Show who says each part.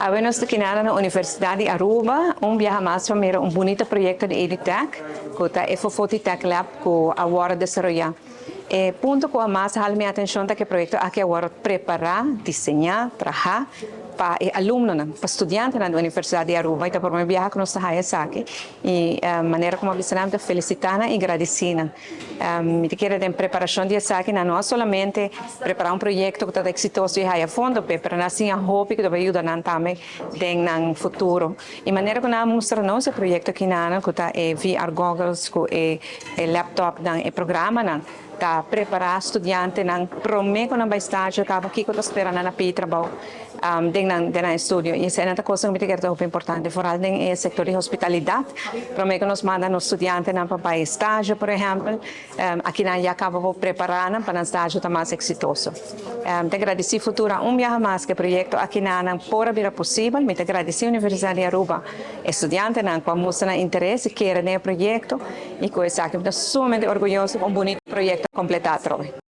Speaker 1: Awe nos ta kina na Universidad di Aruba, un biaha mas pa mira un bunita proyecto di EduTech, cu ta e Fofoti Tech Lab cu a wordo desaroya. E punto cu a mas hala mi atencion ta cu e proyecto aki a wordo prepara, diseña, traha pa e alumnonan, pa studiantenan di Universidad di Aruba y ta prome biaha cu nos ta haya esaki y manera como a bisa nan mi ta felicita nan y gradici nan. Mi ta kere den preparacion di esaki nan no a solamente prepara un proyecto cu ta exitoso y haya fondo p'e, pero nan a siña hopi cu ta bay yuda nan tambe den nan futuro. Y manera cu nan a mustra nos e proyecto aki cu ta e VR goggles cu e laptopnan, e programanan, ta prepara studiantenan prome cu nan bay stage caba kico ta spera nan na pidi trabou den nan den nan estudio. Y esey nan ta cosnan cu mi ta kere ta hopi importante, vooral den e sector di hospitalidad. Prome cu nos manda nos studiantenan pa bay stage, por ehempel, aki nan ya caba por prepara nan pa nan stage ta mas exitoso. Mi ta gradici Futura un biaha mas cu e proyecto aki nan por a bira posibel. Mi ta gradici Universidad di Aruba, e studiantenan cu a mustra nan interes y kere den e proyecto y cu esaki mi ta sumamente orguyoso cu un bunito proyecto a completa atrobe.